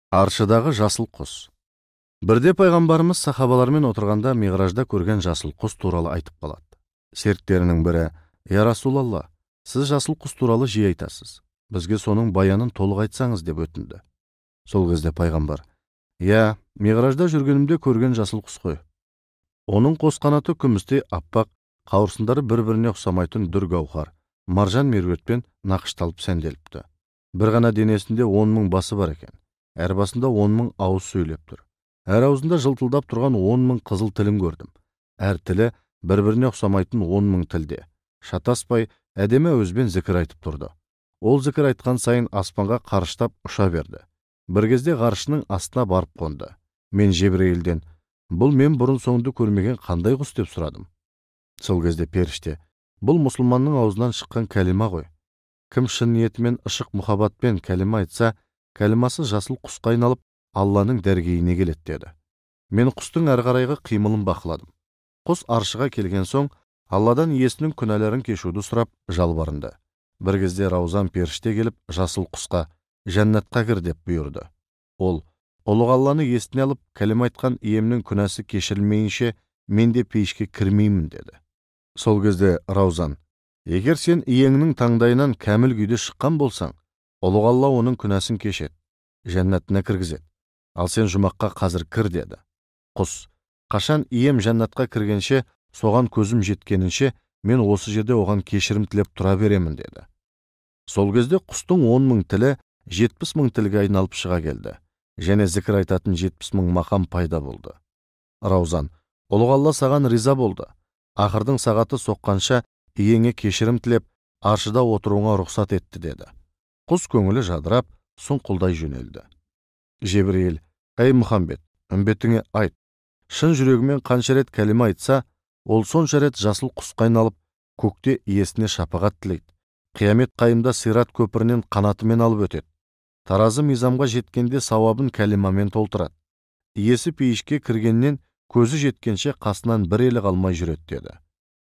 Аршыдағы жасыл құс. Бірде пайғамбарымыз сахабалармен отырғанда миғражда көрген жасыл құс туралы айтып қалады. Серіктерінің бірі: «Я Расулалла, сіз жасыл құс туралы жиі айтасыз. Бізге соның баянын толық айтсаңыз», деп өтінді. Сол кезде пайғамбар: «Иә, миғражда жүргенімде көрген жасыл құс қой. Оның қос қанаты күмістей аппақ, қауырсындары бір-біріне ұқсамайтын дүр гауһар, маржан меруертпен нақышталып сәнделіпті. Бір ғана денесінде 10 мың басы бар екен. Әр басында 10 мың ауыз сөйлеп тұр. Әр аузында жылтылдап тұрған 10 мың қызыл тілін көрдім. Әр тілі бір-біріне ұқсамайтын 10 мың тілде. Шатаспай, әдемі әуезбен зікір айтып тұрды. Ол зікір айтқан сайын аспанға қарыштап ұша берді. Бір кезде ғарышының астына барып қонды. Мен Жебірейілден: «Бұл мен бұрын соңды көрмеген қандай құс?» деп сұрадым. Сол кезде періште: «Бұл мұсылманның аузынан шыққан кәлима ғой. Кім шын ниетімен ышық мұхаббатпен кәлима айтса, кәлимасы жасыл құсқа айналып, Алланың дәргейіне келеді», деді. Мен құстың әрі қарайғы қимылын бақыладым. Құс аршыға келген соң, Алладан иесінің күнәларын кешуді сұрап жалбарынды. Бір кезде Раузан періште келіп, жасыл құсқа: «Жәннатқа кір», деп бұйырды. Ол: «Ұлық Алланы есіне алып, кәлима айтқан иемнің күнәсі кешірілмейінше, мен де пейішке кірмеймін», деді. Сол кезде Раузан: «Егер сен иеңнің таңдайынан кәміл күйде шыққан болсаң, ұлық Алла оның күнәсін кешеді, жәннатына кіргізеді. Ал сен жұмаққа қазір кір», деді. Құс: «Қашан ием жәннатқа кіргенше, соған көзім жеткенінше, мен осы жерде оған кешірім тілеп тұра беремін», деді. Сол кезде құстың 10 мың тілі 70 мың тілге айналып шыға келді. Және зікір айтатын 70 мың мақам пайда болды. Раузан: «Ұлық Алла саған риза болды. Ақырдың сағаты соққанша иеңе кешірім тілеп, аршыда отыруыңа рұқсат етті», деді. Құс көңілі жадырап, сұңқылдай жөнелді. Жебірейіл: «Әй Мұхаммед, үмбетіңе айт. Шын жүрегімен қанша рет кәлима айтса, ол сонша рет жасыл құсқа айналып, көкте иесіне шапағат тілейді. Қиямет қайымда сират көпірінен қанатымен алып өтеді. Таразы мизамға жеткенде сауабын кәлимамен толтырады. Иесі пейішке кіргеннен көзі жеткенше қасынан бір елі қалмай жүреді», деді.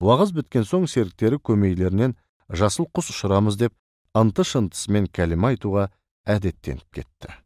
Уағыз біткен соң серіктері көмейлерінен жасыл құс ұшырамыз деп, ынты-шынтысымен кәлима айтуға әдеттеніп кетті.